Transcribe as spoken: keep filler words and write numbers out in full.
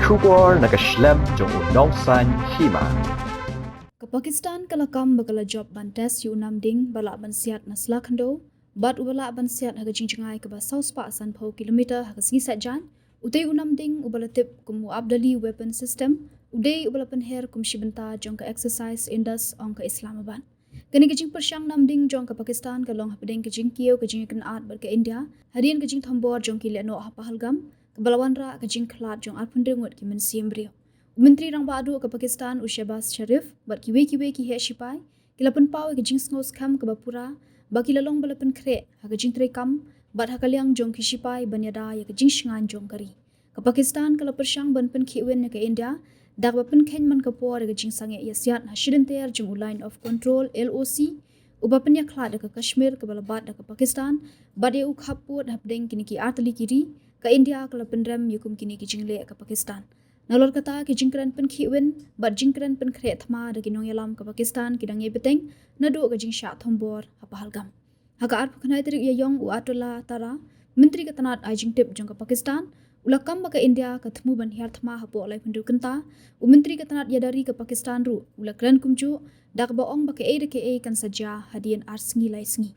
Khubor na ka shlem jong u Nongsaiñ Hima. Ka Pakistan ka la kam ba ka la jop ban test ïa u nam ding ba lah ban siat na sla khyndew bad uba lah ban siat ha ka jingjngai kaba saw spah sanphew kilometer ha ka sngi Saitjaiñ. Utei u nam ding uba la tip kum u Abdali Weapon System u dei uba la pynher kum shi bynta jong ka Exercise Indus, ong ka Islamabad. Kane ka jingpyrshang nam ding jong ka Pakistan ka long hapdeng ka jingkiew ka jingïakynad bad ka India hadien ka jingthombor jong ki lehnoh ha Pahalgam, kaba la wanrah ka jingkhlad jong arphew hynriew ngut ki mynsiem briew. U Myntri Rangbah Duh ka Pakistan u Shehbaz Sharif bad kiwei kiwei ki heh shipai ki la pynpaw ïa ka jingsngew skhem kaba pura ba ki la long ba la pynkhreh ha ka jingtreikam bad ha ka liang jong ki shipai ban ïada ïa ka jingshngaiñ jong ka ri. Ka Pakistan ka la pyrshang ban pynkhih win ïa ka India da kaba pynkheiñ man ka por ïa ka jingsangeh ïasiat ha shilynter jong u Line of Control, L O C, uba pynïakhlad ïa ka Kashmir kaba la bat da ka Pakistan bad ïa u khappud hapdeng kine ki artylli ki ri. Ka India ka la pynrem ïa kum kine ki jingleh ka Pakistan. Nalor kata, ki jingkren pynkhih win bad jingkren pynkhreh thma da ki nongïalam ka Pakistan ki dang ïai bteng naduh ka jingshah thombor ha Pahalgam. Ha ka arphew khyndai tarik Ïaiong, u Attaullah Tarra, Myntri ka tnad ai jingtip jong ka Pakistan, u la kam ba ka India ka thmu ban hiar thma hapoh laiphew hynriew kynta. U Myntri ka tnad ïada ri ka Pakistan ruh u la kren kumjuh da kaba ong ba kaei re kaei kan sa jia hadien ar sngi lai sngi.